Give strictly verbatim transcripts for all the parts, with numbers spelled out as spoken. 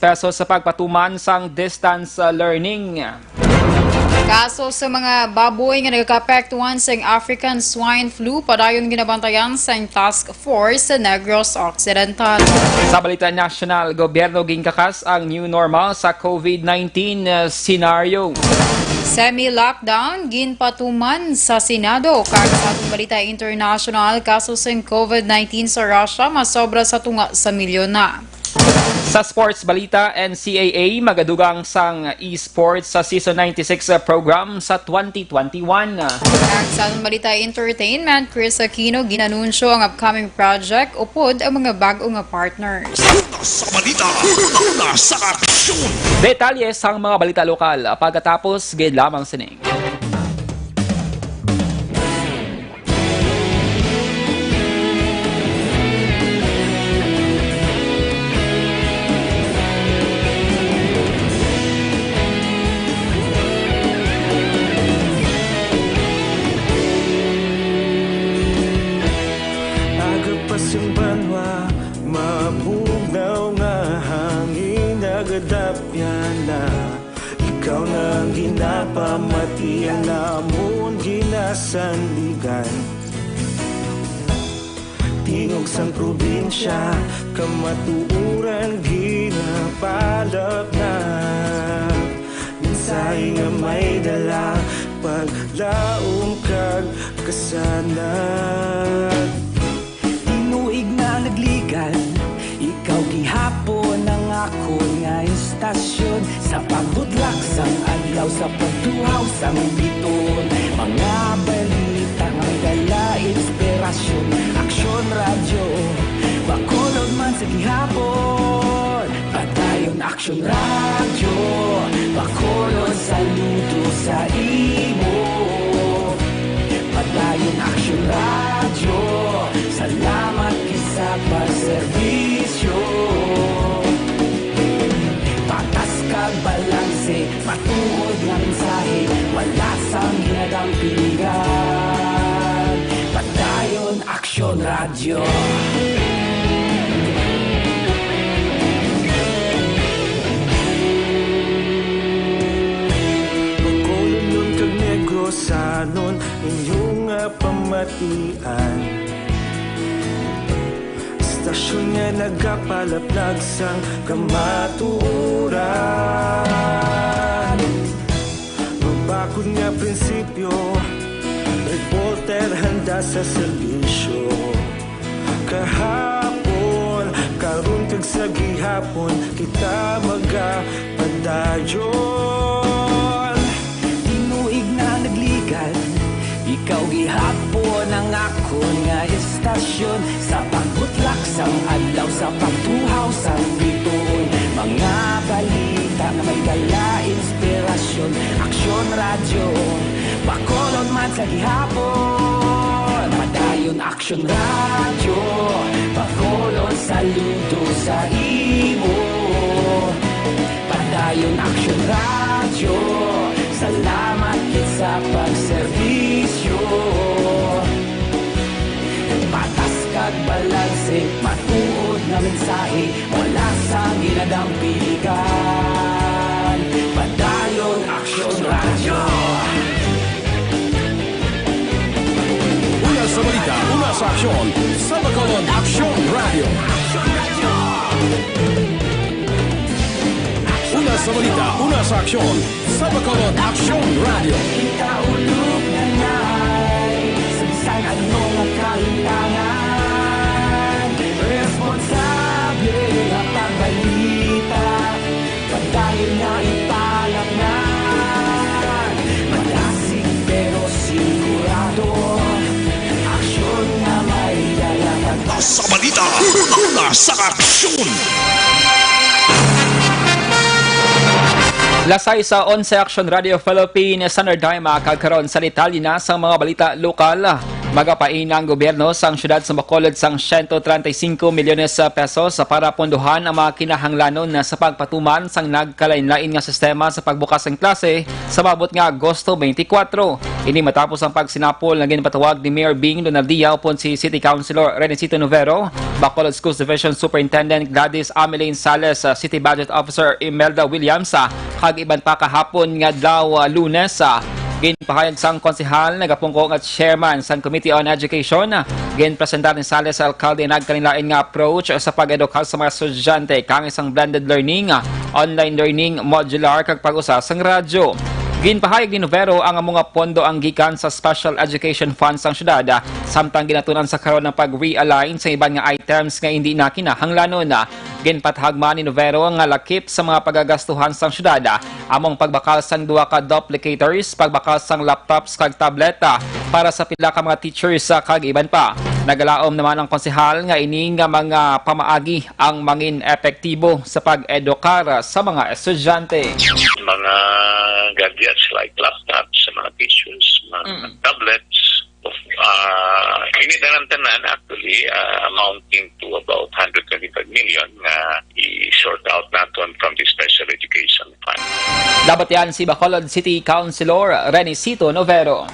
pesos sa pagpatuman sang distance, uh, learning. Kaso sa mga baboy nga nagakaapektuhan sang African swine flu, padayon ginabantayan sang task force sa Negros Occidental. Sa balita nasyonal, gobyerno ginkakas ang new normal sa COVID nineteen, uh, senaryo. Semi-lockdown ginpatuman sa Senado. Kag sa atong balita international, kaso sang COVID nineteen sa Russia masobra sa tunga sa milyon na. Sa sports balita, N C A A magadugang sang esports sa Season ninety-six program sa twenty twenty-one. Kag sa atong balita entertainment, Kris Aquino ginanunsyo ang upcoming project upod ang mga bag-o nga partners. Una sa balita, una sa aksyon. Detalye sang mga balita lokal pagkatapos gid lamang sini. Aga pa sing banwa, mabugnaw nga hangin, nagadapyan na. Ikaw na ang ginapamati, ang amon ginasandigan. Tingog sang probinsya, kamatuoran ginapalapnat. Mensahe nga may dala, paglaom kag kasanag. Tinuig na nagligan, ikaw gihapon ang akon nga istasyon. Sa pagbutlak sang adlaw, sa pagtuhaw sang biton, mga balita nga may dala inspirasyon. Aksyon Radyo, Bacolod man sa gihapon. Padayon Aksyon Radyo, Bacolod, saludo sa imo. Padayon Aksyon Radyo, salamat gid sa pagserbisyo. Patas kag balanse, matuod nga mensahe, wala sang ginadampingan. Padayon Aksyon Radyo. Bacolodnon kag Negrosanon, inyo nga pamatian. Istasyon nga nagapalaplag sang kamatuoran. Mabakod nga prinsipyo, reporter handa sa serbisyo. Kahapon, karon kag sa gihapon, kita magapadayon. Tinuig na nagligan, ikaw gihapon ang akon nga istasyon. Sa pagbutlak sang adlaw, sa pagtuhaw sang bituon, mga balita nga may dala inspirasyon. Aksyon Radyo, Bacolod man sa gihapon. Padayon Aksyon Radyo, Bacolod, saludo sa imo. Padayon Aksyon Radyo, salamat gid sa pagserbisyo. Patas kag balanse, matuod nga mensahe, wala sang ginadampingan. Padayon Aksyon Radyo. Una sa balita, una sa aksyon, sa Bacolod Aksyon Radyo. Una sa balita, una sa aksyon, sa Bacolod Aksyon Radyo. Kita ulog na nay, sa bisan ano nga kahintangan, responsable nga pagbalita. Padayon nga ipalapngan, madasig pero sigurado. Aksyon nga may dala. Sa balita, una sa aksyon. Lasay sa Onse Aksyon Radio Philippines, Sander Daima, kag karon sa detalye na sang mga balita lokal. Magapaina ang gobyerno sang siyudad sa Bacolod sang siyento treinta y cinco milyones sa pesos para pondohan ang mga kinahanglanon sa pagpatuman sang nagkalain-lain nga sistema sa pagbukas sang klase sa maabot nga Agosto twenty-four. Ini matapos ang pagsinapol nga ginpatawag ni Mayor Bing Donaldia upod si City Councilor Renesito Novero, Bacolod Schools Division Superintendent Gladys Ameline Sales, City Budget Officer Imelda Williams, kag iban pa kahapon nga adlaw, ah, Lunes. Ginpahayag sang konsehal nagapungko nga chairman sang Committee on Education, ginpresentar ni Sales sa alkalde ang nagkalain-lain nga approach sa pag-edukar sa mga estudyante, kaangay sang blended learning, online learning, modular, kag pag-usa sang radyo. Ginpahayag ni Novero ang amo nga pondo ang gikan sa Special Education Fund sang syudad, samtang ginatun-an sa karon ang pag-realign sa iban nga items nga indi na kinahanglanon. Ginpatahag man ni Novero nga lakip sa mga pagagastuhan sang syudad, among pagbakal sang duha ka duplicators, pagbakal sang laptops kag tablet, ah, para sa pila ka mga teachers, ah, kag iban pa. Nagalaom naman ang konsehal nga ini nga mga pamaagi ang mangin epektibo sa pag-edukar sa mga estudyante. Mga gadgets like laptops sa mga teachers, mga Mm. tablets, uh, ini tanan-tanan actually, uh, amounting to about hundred twenty-five million nga i-sort out naton from the special education fund. Nabatian si Bacolod City Councilor Renisito Novero.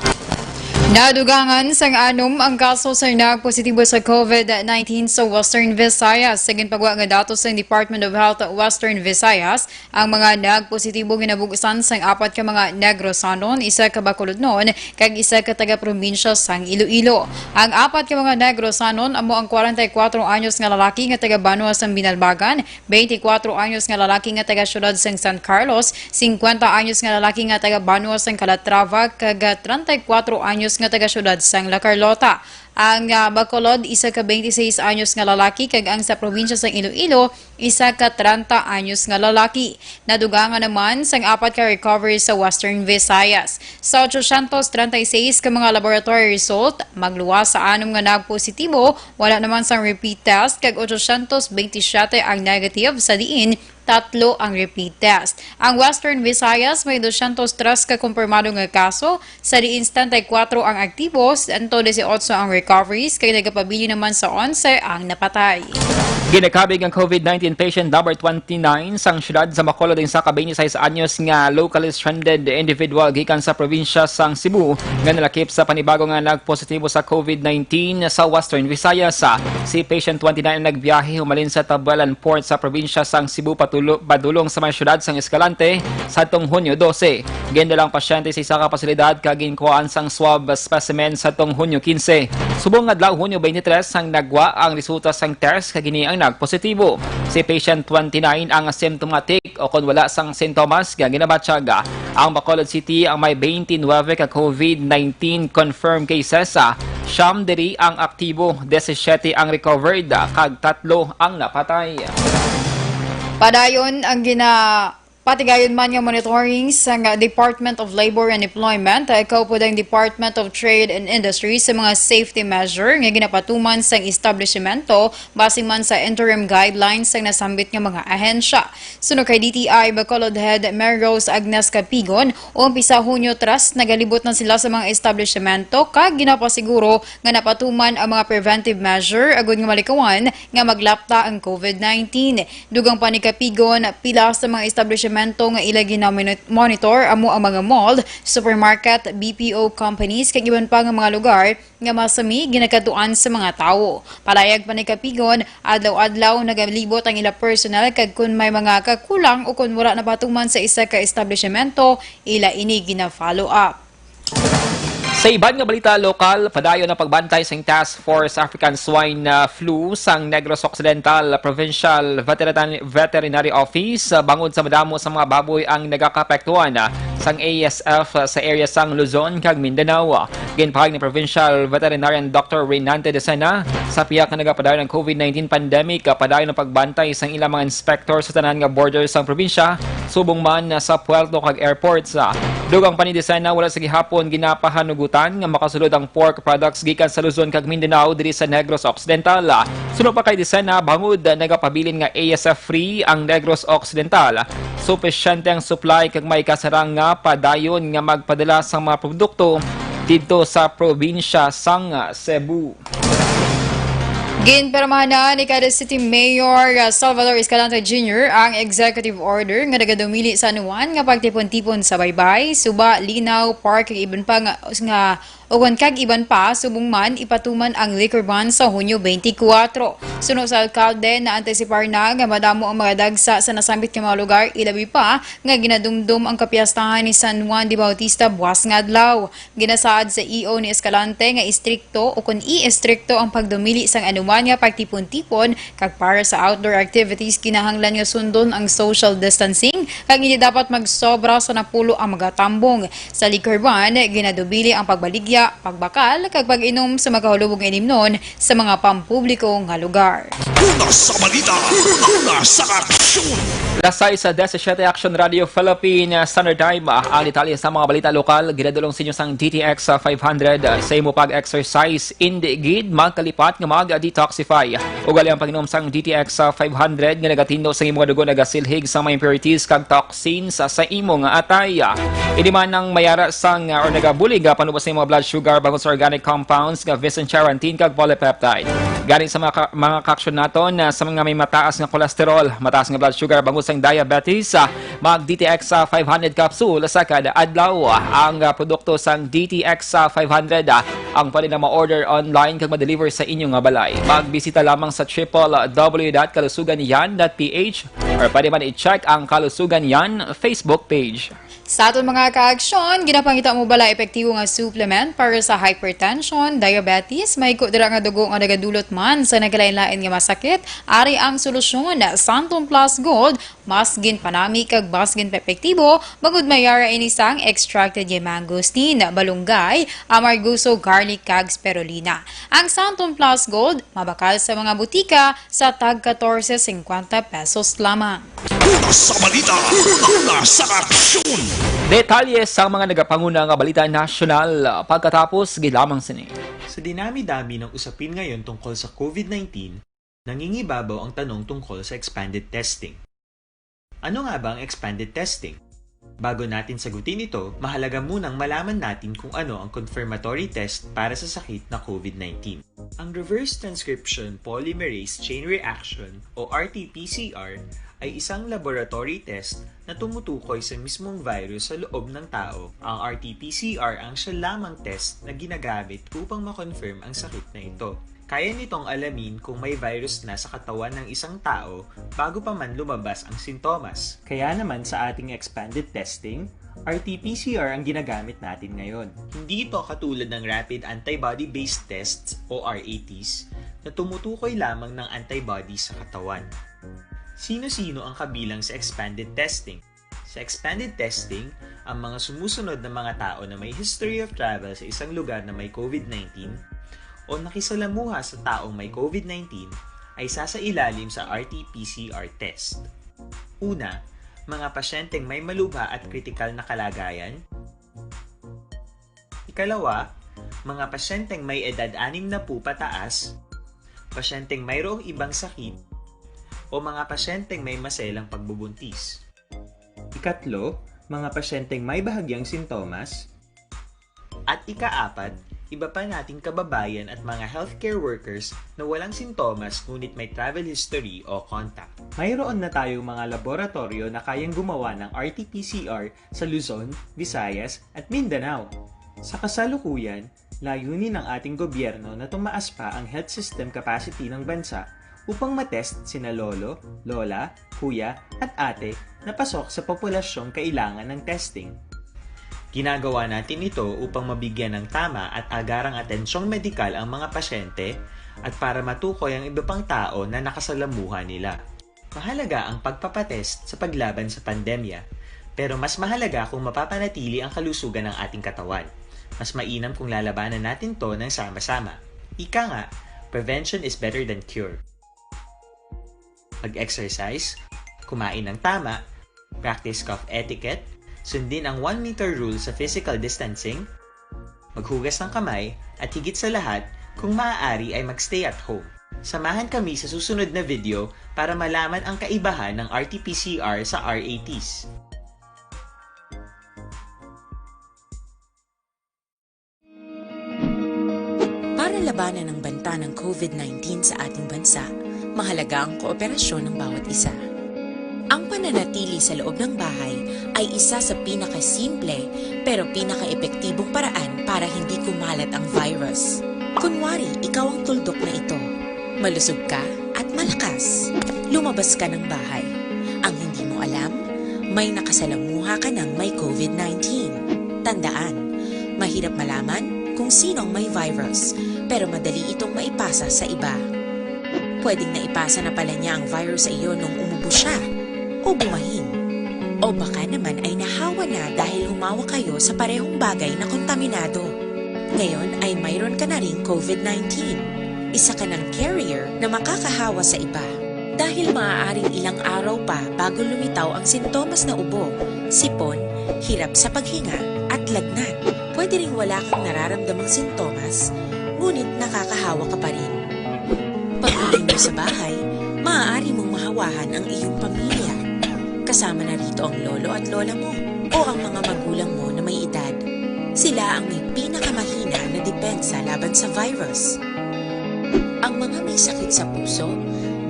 Nadugangan sang anom ang kaso sa nagpositibo sa COVID nineteen sa Western Visayas. Sa ginpagwa nga datos sang Department of Health Western Visayas, ang mga nagpositibo ginabugusan sang apat ka mga Negrosanon, isa ka Bacolodnon, kag isa ka taga-probinsya sang Iloilo. Ang apat ka mga Negrosanon amo ang kwarenta y kuwatro anyos nga lalaki nga taga banwa sang Binalbagan, twenty-four anyos nga lalaki nga taga siyudad sang San Carlos, singkwenta anyos nga lalaki nga taga banwa sang Calatrava, kag treinta y cuatro anyos nga taga siyudad sang La Carlota. Ang, ah, Bacolod, isa ka twenty-six anyos nga lalaki, kag ang sa probinsya sang Iloilo, isa ka treinta anyos nga lalaki. Nadugangan naman sang apat ka recovery sa Western Visayas. Sa ochocientos treinta y seis ka mga laboratory result, magluwas sa anom nga nagpositibo, wala naman sang repeat test, kag ochocientos veintisiete ang negative, sa diin tatlo ang repeat test. Ang Western Visayas may dosyentos tres ka kumpirmado nga kaso, sa diin setenta y kuwatro ang aktibo, sento dieciocho ang recoveries, kag nagapabilin naman sa onse ang napatay. Ginakabig ang COVID nineteen patient number twenty-nine sang siyudad sa Bacolod, ang isa ka twenty-six anyos nga locally stranded individual gikan sa probinsya sang Cebu nga nalakip sa panibago nga nagpositibo sa COVID nineteen sa Western Visayas. Si patient twenty-nine ang nagbiyahe humalin sa Tabuelan Port sa probinsya sang Cebu patulo-, padulong sa may siyudad sang Escalante sadtong Hunyo dose. Gindala ang pasyente sa isa ka pasilidad kag ginkuhaan sang swab specimen sadtong Hunyo quince. Subong nga adlaw, Hunyo twenty-three, sang nagwa ang resulta sang test kag ini ang nagpositibo. Si patient twenty-nine ang asymptomatic o kon wala sang sintomas nga ginabatyag. Ang Bacolod City ang may twenty-nine ka COVID nineteen confirmed cases. Siyam diri ang aktibo, disisiete ang recovered, kag tatlo ang napatay. Padayon ang gina-, patigayon man nga monitoring sang Department of Labor and Employment, eh, kaupod ang Department of Trade and Industry sa mga safety measure nga ginapatuman sang establishmento base man sa interim guidelines sang nasambit nga mga ahensya. Suno kay D T I Bacolod Head Mayor Rose Agnes Capigon, umpisa Hunyo tres, nagalibot na sila sa mga establishmento kag ginapasiguro nga napatuman ang mga preventive measure agud nga malikawan nga maglapta ang COVID nineteen. Dugang pa ni Capigon, pila sa mga establishmento nga ila ginamonitor amo ang mga mall, supermarket, B P O companies, kag iban pa nga mga lugar nga masami ginakadtuan sa mga tawo. Palayag pa ni Capigon, adlaw-adlaw nagalibot ang ila personnel kag kon may mga kakulang o kon wala napatuman sa isa ka establishmento, ila ini gina-follow up. Sa iban nga balita lokal, padayon ang pagbantay sang Task Force African Swine, uh, Flu sang Negros Occidental Provincial Veterin-, Veterinary Office, uh, bangod sa madamo sa mga baboy ang nagakaapektuhan, uh, sang A S F, uh, sa area sang Luzon kag Mindanao. Ginpahayag ni Provincial Veterinarian Doctor Renante Decena, sa pihak nga nagapadayon ang COVID nineteen pandemic, ah, padayon ang pagbantay sang ilang mga inspector sa tanan nga border sang probinsya, subong man, ah, sa puerto kag airports. Ah, dugang pa ni Decena, wala sa gihapon ginapahanugutan nga makasulod ang pork products gikan sa Luzon kag Mindanao diri sa Negros Occidental. Ah, suno pa kay Decena, bangod, ah, nagapabilin nga A S F free ang Negros Occidental, supisyente ang supply kag may kasarang nga padayon nga magpadala sang mga produkto didto sa probinsya sang Cebu. Ginpirmahan na ni kada City Mayor, uh, Salvador Escalante Junior ang executive order nga nagadumili sa anuan nga pagtipon-tipon sa baybay, suba, linaw, park, kag iban pa nga, nga ukon kag iban pa, subong man ipatuman ang liquor ban sa Hunyo twenty-four. Suno sa alkalde, naantisipar na nga madamo ang mga dagsa sa nasambit nga mga lugar, ilabi pa nga ginadumdom ang kapiyastahan ni San Juan de Bautista buwas nga adlaw. Ginasaad sa E O ni Escalante nga istrikto o kon i-estrikto ang pagdumili sang anuman nga pagtipon-tipon, kag para sa outdoor activities, kinahanglan nga sundon ang social distancing, kag hindi dapat magsobra sa napulo ang magatambong. Sa liquor ban, ginadumili ang pagbaligya, pagbakal, kag pag-inom sa magahulubong nga inimnon sa mga pampubliko nga lugar. Una sa balita, una sa aksyon. Alas sais disisyete, Action Radio Philippine Standard Time. Ang detalye sa mga balita lokal, ginadulong sa inyo sang D T X five hundred. Sa imo pag-exercise, indi gid magkalipat nga mag-detoxify. Ugali ang pag-inom sang D T X five hundred nga nagatindo sa imo nga dugo, nagasilhig sa mga impurities kag toxins sa imo nga atay. Ini man ang mayara sang, or nagabulig, ah, panubos sa imo blood sugar bangod sa organic compounds nga vincent charantin kag polypeptide. Gani sa mga ka-, mga kaaksyon naton, ah, sa mga may mataas nga cholesterol, mataas nga blood sugar, bangod sang diabetes, ah, mag D T X, ah, five hundred capsule sa kada adlaw. Ang, ah, produkto sang D T X, ah, five hundred, ah, ang pwede na ma-order online kag ma-deliver sa inyo nga balay. Magbisita lamang sa triple W dot kalusugan yan dot P H, or pwede man i-check ang Kalusugan Yan Facebook page. Sa aton mga kaaksyon, ginapangita mo bala epektibo nga supplement para sa hypertension, diabetes, mahigko dira nga dugo nga nagadulot man sa nagkalain-lain nga masakit? Ari ang solusyon, Santon Plus Gold, mas ginpanami kag mas ginpaepektibo, bangod may ara ini sang extracted nga mangosteen, balunggay, amargoso, garlic, kag spirulina. Ang Santon Plus Gold mabakal sa mga butika sa tag katorse singkwenta pesos lamang. Una sa balita, una sa aksyon. Detalye sa mga nagapanguna nga balita nasyonal pagkatapos gid lamang sini. Sa dinami-dami ng usapin ngayon tungkol sa COVID nineteen, nangingibabaw ang tanong tungkol sa expanded testing. Ano nga ba ang expanded testing? Bago natin sagutin ito, mahalaga munang malaman natin kung ano ang confirmatory test para sa sakit na COVID nineteen. Ang reverse transcription polymerase chain reaction o R T P C R ay isang laboratory test na tumutukoy sa mismong virus sa loob ng tao. Ang R T P C R ang siya lamang test na ginagamit upang ma-confirm ang sakit na ito. Kaya nitong alamin kung may virus na sa katawan ng isang tao bago pa man lumabas ang sintomas. Kaya naman sa ating expanded testing, R T P C R ang ginagamit natin ngayon. Hindi ito katulad ng rapid antibody-based tests o R A Ts na tumutukoy lamang ng antibody sa katawan. Sino-sino ang kabilang sa expanded testing? Sa expanded testing, ang mga sumusunod na mga tao na may history of travel sa isang lugar na may COVID nineteen o nakisalamuha sa taong may COVID nineteen ay sasailalim sa R T P C R test. Una, mga pasyenteng may malubha at kritikal na kalagayan. Ikalawa, mga pasyenteng may edad anim na po pataas, pasyenteng mayroong ibang sakit, o mga pasyenteng may maselang pagbubuntis. Ikatlo, mga pasyenteng may bahagyang sintomas. At ikaapat, iba pa nating kababayan at mga healthcare workers na walang sintomas ngunit may travel history o contact. Mayroon na tayong mga laboratoryo na kayang gumawa ng R T P C R sa Luzon, Visayas, at Mindanao. Sa kasalukuyan, layunin ng ating gobyerno na tumaas pa ang health system capacity ng bansa upang matest sina lolo, lola, kuya, at ate na pasok sa populasyong kailangan ng testing. Ginagawa natin ito upang mabigyan ng tama at agarang atensyong medikal ang mga pasyente at para matukoy ang iba pang tao na nakasalamuha nila. Mahalaga ang pagpapatest sa paglaban sa pandemya, pero mas mahalaga kung mapapanatili ang kalusugan ng ating katawan. Mas mainam kung lalabanan natin 'to ng sama-sama. Ika nga, prevention is better than cure. Mag-exercise, kumain ng tama, practice cough etiquette, sundin ang one meter rule sa physical distancing, maghugas ng kamay, at higit sa lahat, kung maaari ay mag-stay at home. Samahan kami sa susunod na video para malaman ang kaibahan ng R T P C R sa R A Ts. Labanan ang banta ng COVID nineteen sa ating bansa, mahalaga ang kooperasyon ng bawat isa. Ang pananatili sa loob ng bahay ay isa sa pinakasimple pero pinakaepektibong paraan para hindi kumalat ang virus. Kunwari, ikaw ang tuldok na ito. Malusog ka at malakas. Lumabas ka ng bahay. Ang hindi mo alam, may nakasalamuha ka ng may COVID nineteen. Tandaan, mahirap malaman kung sino ang may virus, pero madali itong maipasa sa iba. Pwedeng naipasa na pala niya ang virus sa iyo nung umubo siya o bumahin. O baka naman ay nahawa na dahil humawak kayo sa parehong bagay na kontaminado. Ngayon ay mayroon ka na ring COVID nineteen. Isa ka ng carrier na makakahawa sa iba. Dahil maaaring ilang araw pa bago lumitaw ang sintomas na ubo, sipon, hirap sa paghinga, at lagnat. Pwede ring wala kang nararamdamang sintomas, ngunit nakakahawa ka pa rin. Pag-uwi mo sa bahay, maaari mong mahawahan ang iyong pamilya. Kasama na rito ang lolo at lola mo o ang mga magulang mo na may edad. Sila ang may pinakamahina na depensa laban sa virus. Ang mga may sakit sa puso,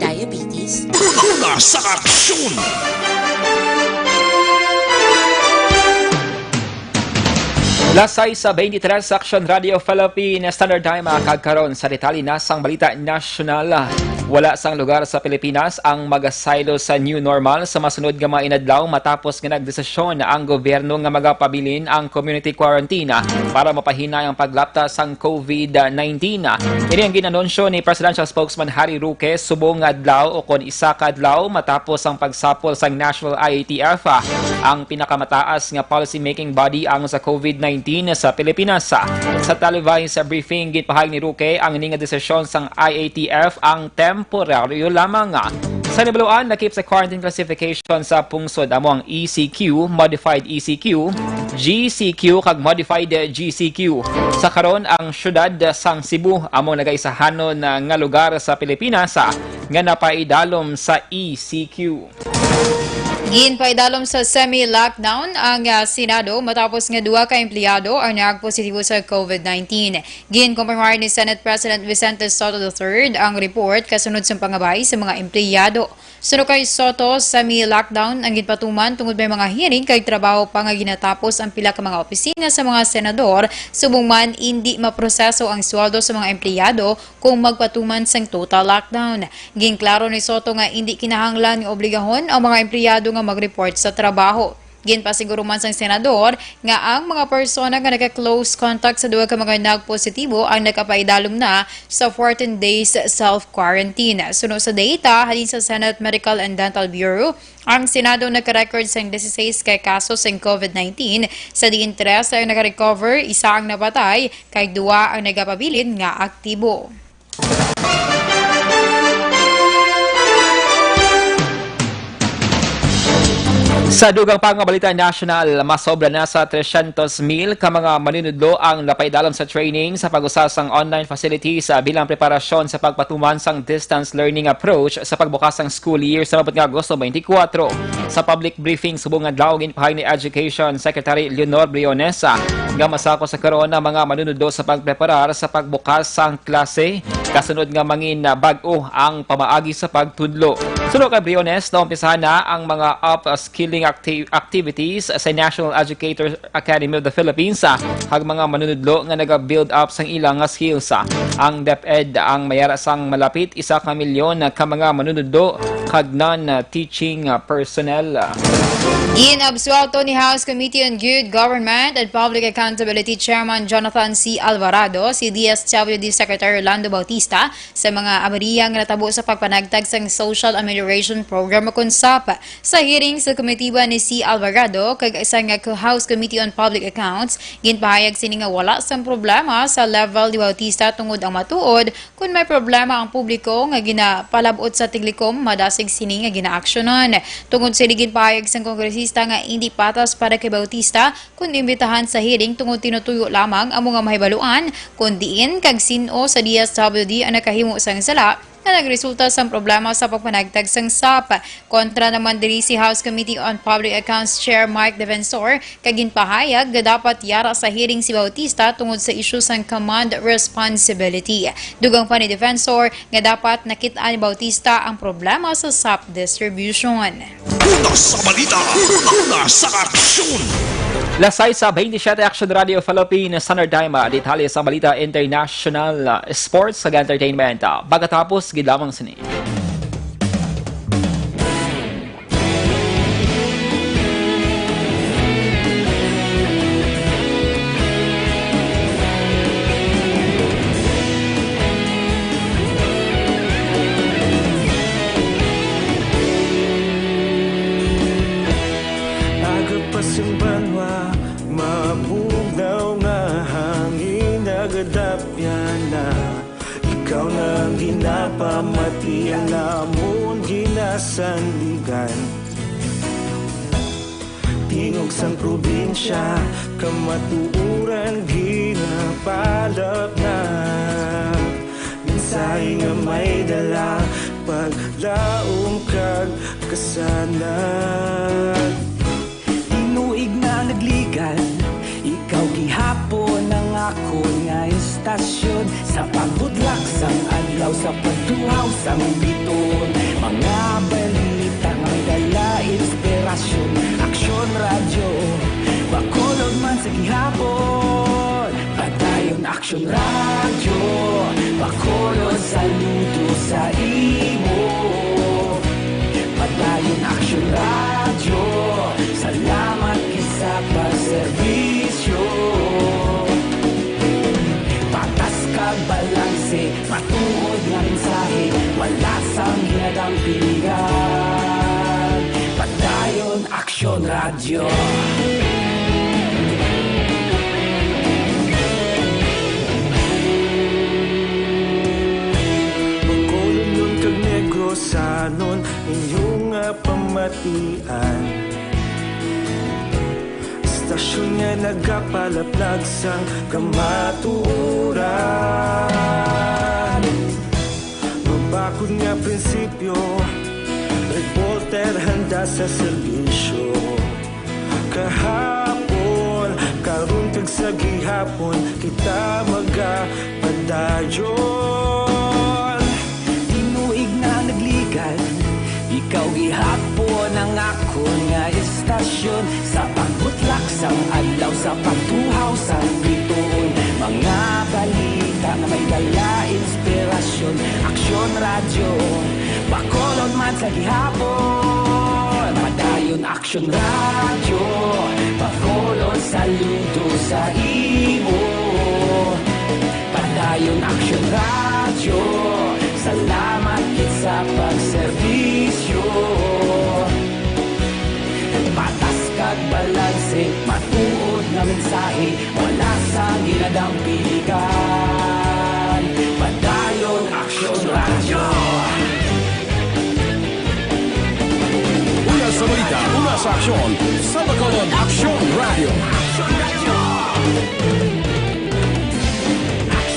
diabetes, Una sa aksyon! Las sais sa twenty-three sa Aksyon Radio Philippine Standard Time, ah, kag karon sa detalye na sang balita nasyonal. Wala sang lugar sa Pilipinas ang magasaylo sa new normal sa masunod nga mga inadlaw matapos nga nagdesisyon ang gobyerno nga magapabilin ang community quarantine para mapahinay ang paglapta sang COVID nineteen. Ini ang ginanunsyo ni Presidential Spokesman Harry Roque subong nga adlaw o kon isa ka adlaw matapos ang pagsapol sang National I A T F, ang pinakamataas nga policy-making body ang sa COVID nineteen sa Pilipinas. Sa televised briefing, ginpahayag ni Roque ang ini nga desisyon sang I A T F ang temporaryo lamang. Sa nabaluan, nakip sa quarantine classification sa pungsod amo ang E C Q, Modified E C Q, G C Q, kag Modified G C Q. Sa karon, ang siyudad sang Cebu amo nagaisahanon nga lugar sa Pilipinas nga napaidalom sa E C Q. Ginpaidalom sa semi-lockdown ang, ah, Senado matapos nga duha ka empleyado ang nagpositibo sa COVID nineteen. Ginkumpirmar ni Senate President Vicente Sotto the third ang report kasunod sa pangabay sa mga empleyado. Suno kay Sotto, semi-lockdown ang ginpatuman tungod may mga hearing kag trabaho pa nga ginatapos ang pila ka mga opisina sa mga senador, subong man indi maproseso ang sweldo sa mga empleyado kung magpatuman sang total lockdown. Ginklaro ni Sotto nga indi kinahanglan nga obligahon ang mga empleyado nga mag-report sa trabaho. Ginpasiguro man sang senador nga ang mga persona nga naka-close contact sa duha ka mga nagpositibo ang nakapaidalom na sa fourteen days self-quarantine. Suno sa data halin sa Senate Medical and Dental Bureau, ang Senado nagka-record sang disisais ka kaso sang COVID nineteen, sa diin tres ang naka-recover, isa ang napatay, kag duha ang nagapabilin nga aktibo. Sa dugang pa nga balita nasyonal, masobra na sa tresyentos mil ka mga manunudlo ang napaidalom sa training sa pag-usa sang online facilities, ah, bilang preparasyon sa pagpatuman sang distance learning approach sa pagbukas sang school year sa maabot nga Agosto twenty-four. Sa public briefing subong nga adlaw, ginpahayag ni Education Secretary Leonor Briones, ah, nga masako sa karon ang mga manunudlo sa pagpreparar sa pagbukas sang klase, kasunod nga mangin, ah, bag-o ang pamaagi sa pagtudlo. Suno kay Briones, naumpisahan na ang mga upskilling acti- activities sa National Educator Academy of the Philippines, ah, kag mga manunudlo nga naga-build up sang ilang nga skills, ah. Ang DepEd ang mayara sang malapit isa ka milyon ka mga manunudlo kag non-teaching personnel. Ginabsuelto ni House Committee on Good Government and Public Accountability Chairman Jonathan C. Alvarado si D S W D Secretary Rolando Bautista sa mga abariya nga natabo sa pagpanagtag sang Social Amelioration Program o kon SAP. Sa hearing sa komitiba ni C. Alvarado kag sang House Committee on Public Accounts, ginpahayag sini nga wala sang problema sa level ni Bautista tungod ang matuod, kon may problema ang publiko nga ginapalab-ot sa Tiglikom, madasig sini nga ginaaksyonan. Tungod sini, ginpahayag sang kongresista nga indi patas para kay Bautista kon imbitahan sa hearing tungod tinutuyo lamang amo nga mahibaluan kon diin kag sin-o sa D S W D ang nakahimo sang sala nga nagresulta sang problema sa pagpanagtag sang sap. Kontra naman diri si House Committee on Public Accounts Chair Mike Defensor, kag ginpahayag nga dapat yara sa hearing si Bautista tungod sa isyu sang command responsibility. Dugang pa ni Defensor nga dapat nakit-an ni Bautista ang problema sa sap distribution. Una sa balita, una sa aksyon. Las sais sa twenty-seven Action Radio Philippines Standard Time. Detalye sa balita international, uh, sports, kag entertainment. Uh, pagkatapos gid lamang sini. Aga pa sing banwa, mabugnaw nga hangin, nagadapyan na. Ikaw na ang ginapamati, ang amon ginasandigan. Tingog sang probinsya, kamatuoran ginapalapnag. Mensahe nga may dala, paglaom kag kasanag. Tinuig na nagligan, ikaw gihapon ang akon nga istasyon. Sa pagbutlak sang adlaw, sa pagtuhaw sang biton, mga balita nga may dala inspirasyon. Aksyon Radyo, Bacolod man sa gihapon. Padayon Aksyon Radyo, Bacolod, saludo sa imo. Padayon Aksyon Radyo, salamat gid sa pagserbisyo. Patas kag balanse, matuod nga mensahe, wala sang ginadampigan. Padayon Aksyon Radyo. Bacolodnon kag Negrosanon, inyo nga pamatian. Istasyon nga nagapalaplag sang kamatuoran. Mabakod nga prinsipyo, reporter handa sa serbisyo. Kahapon, karon kag sa gihapon, kita magapadayon. Tinuig na nagligan, ikaw gihapon ang akon nga istasyon. Sa pagbutlak sang adlaw, sa pagtuhaw sang bituon, mga balita nga may dala inspirasyon. Aksyon Radyo, Bacolod man sa gihapon. Padayon Aksyon Radyo, Bacolod, saludo sa imo. Padayon Aksyon Radyo, salamat gid sa pagserbisyo. Patas kag balanse, matuod nga mensahe, wala sang ginadampigan. Padayon Aksyon Radyo. Una sa balita, una sa aksyon, sa Bacolod Aksyon Radyo.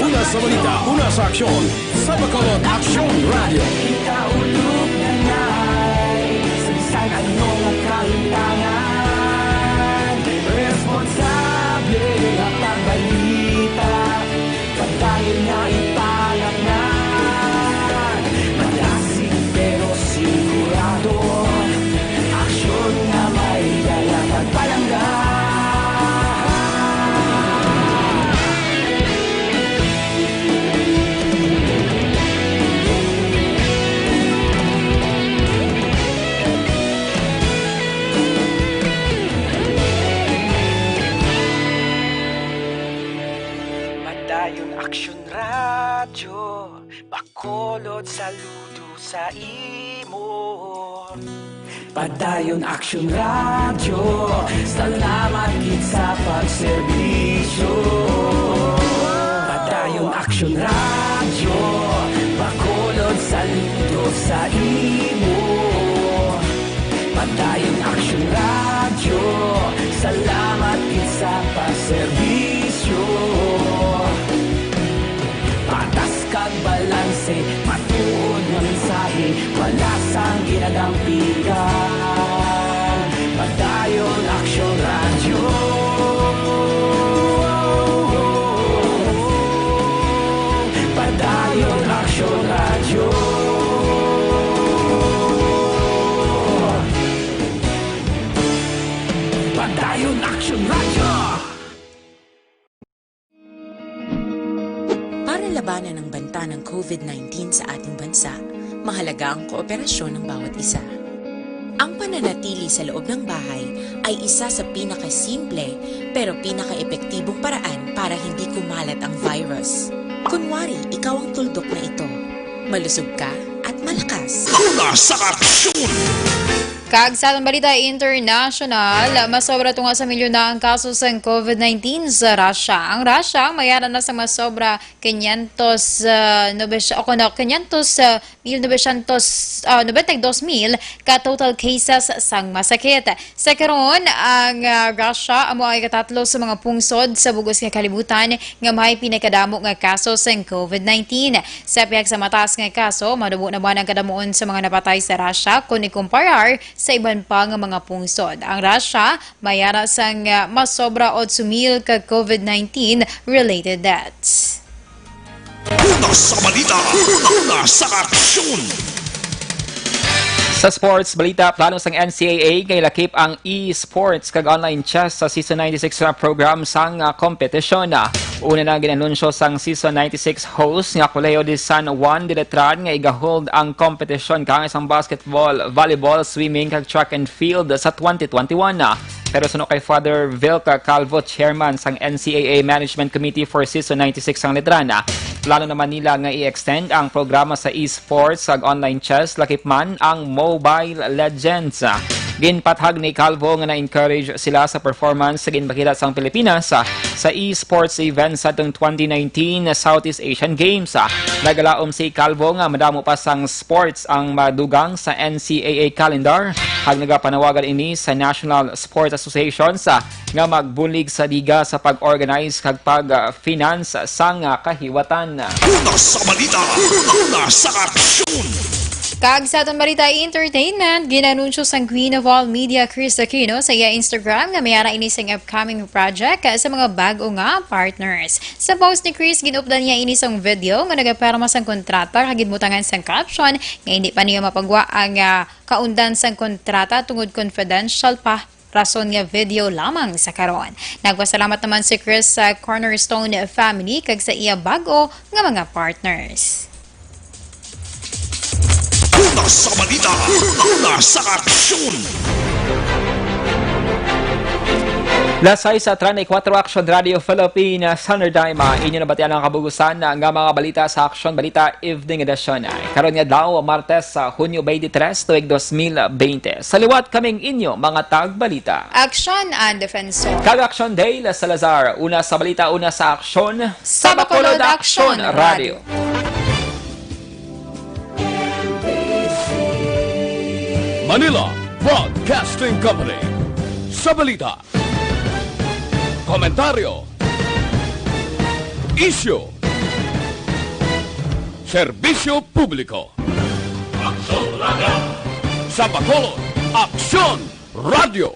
Una sa balita, una sa aksyon, sa Bacolod Aksyon Radyo. Kita ulog na nay, sa bisan ano nga kalimtangan, responsable nga pagbalita. Padayon nga ipangatngan, madasig pero sigurado, aksyon nga may dala kag palangga. Padayon Aksyon Radyo, Bacolod, saludo sa imo. Padayon Aksyon Radyo, salamat gid sa pagserbisyo. Padayon Aksyon Radyo, Bacolod, saludo sa imo. Padayon Aksyon Radyo, salamat gid sa pagserbisyo. Patas kag balanse, matuod Dayon Action Radyo! Para labanan ang banta ng COVID nineteen sa ating bansa, mahalaga ang kooperasyon ng bawat isa. Ang pananatili sa loob ng bahay ay isa sa pinakasimple pero pinakaepektibong paraan para hindi kumalat ang virus. Kunwari, ikaw ang tuldok na ito. Malusog ka at malakas. Una sa aksyon! Kag sa atong balita international, masobra tunga sa milyon na ang kaso sang COVID nineteen sa Russia. Ang Russia mayara na sa masobra quinientos, ah, nobesya-, o kuno, quinientos, ah, mil novecientos, ah, noventa y dos mil ka total cases sang masakit. Sa karon, ang, ah, Russia amo ang ikatatlo sa mga pungsod sa bug-os nga kalibutan nga may pinakadamo nga kaso sang COVID nineteen. Sa pihak sa mataas nga kaso, manubo naman ang kadamuon sa mga napatay sa Russia kon ikumparar sa iban pa nga mga pungsod. Ang Russia mayara sang, ah, masobra otso mil ka COVID nineteen related deaths. Una sa balita, una sa aksyon! Sa sports balita, plano sang N C A A nga ilakip ang e-sports kag online chess sa season ninety-six na program sang, ah, kompetisyon. Una na ginanunsyo sang season ninety-six host nga Colegio de San Juan de Letran nga igahold ang kompetisyon kaangay sang basketball, volleyball, swimming kag track and field sa twenty twenty-one. Pero suno kay Father Vilca Calvo, chairman sang N C A A Management Committee for Season ninety-six sang Letran, plano naman nila nga i-extend ang programa sa esports kag online chess, lakip man ang Mobile Legends. Ginpathag ni Calvo nga na-encourage sila sa performance sa ginpakita sang Pilipinas sa esports event sa atong twenty nineteen Southeast Asian Games. Nagalaom si Calvo nga madamo pa sang sports ang madugang sa N C A A calendar, kag nagapanawagan ini sa National Sports Association sa, nga magbulig sa liga sa pag-organize kag pag-finance sang, ah, kahiwatan. Una sa balita, una sa aksyon! Kag sa atong balita entertainment, ginanunsyo sang Queen of All Media, Kris Aquino, sa iya Instagram nga mayara ini sing upcoming project sa mga bag-o nga partners. Sa post ni Kris, ginupdan niya ini sang video nga nagaperma sang kontrata kag ginbutangan sang caption nga hindi pa niya mapagwa ang, ah, kaundan sang kontrata tungod confidential pa rason nga video lamang sa karon. Nagpasalamat naman si Kris sa Cornerstone family kag sa iya bag-o nga mga partners. Una sa balita, una sa aksyon! Las sais treinta y cuatro, Action Radio Philippines, Sandra Daima, inyo nabatian ang kabugusan nga mga balita sa Action Balita Evening Edition. Karon nga adlaw, Martes, sa Hunyo twenty-three, tuig dos mil bente. Sa liwat kaming inyo, mga tagbalita. Action and Defensor. Kag Action Dale Salazar, una sa balita, una sa aksyon. Sa Bacolod Action Radio. Manila Broadcasting Company. Sa balita, komentaryo, isyu, serbisyo publiko. Aksyon Radio. Sa Bacolod, Aksyon Radio.